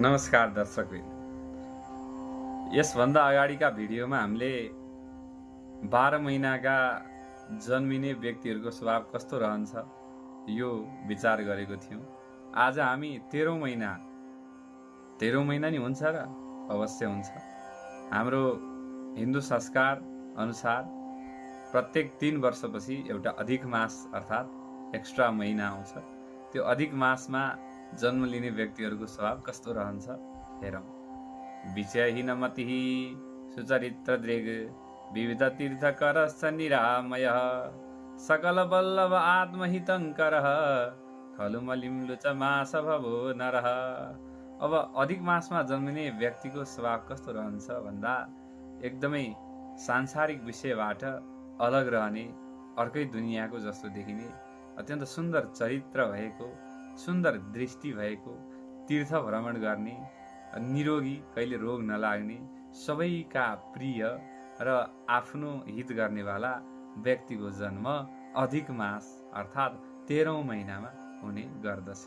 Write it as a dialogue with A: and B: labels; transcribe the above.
A: नमस्कार दर्शकवृन्द। यसभन्दा अगाडिका भिडियोमा हामीले 12 महिनाका जन्मिने व्यक्तिहरूको स्वभाव कस्तो रहन्छ यो विचार गरेको थियौँ। आज हामी 13औं महिना नि हुन्छ र अवश्य हुन्छ। हाम्रो हिन्दू संस्कार अनुसार प्रत्येक 3 वर्षपछि एउटा अधिक मास अर्थात् एक्स्ट्रा महिना आउँछ। त्यो अधिक मासमा जन्म लिने व्यक्तिहरूको स्वभाव कस्तो रहन्छ हेरौँ। विषयहीनमतिः सुचरित्रदृग् विविध तीर्थकरश्च निरामयः सकलवल्लभ आत्महितङ्करः खलु मलिम्लुचमास भवो नरः। अब अधिक मासमा जन्मिने व्यक्तिको स्वभाव कस्तो रहन्छ भन्दा एकदमै सांसारिक विषयबाट अलग रहने, अर्कै दुनियाँको जस्तो देखिने, अत्यन्त सुन्दर चरित्र भएको, सुन्दर दृष्टि भएको, तीर्थ भ्रमण गर्ने, निरोगी, कहिले रोग नलाग्ने, सबैका प्रिय र आफ्नो हित गर्नेवाला व्यक्तिको जन्म अधिक मास अर्थात् 13औं महिनामा हुने गर्दछ।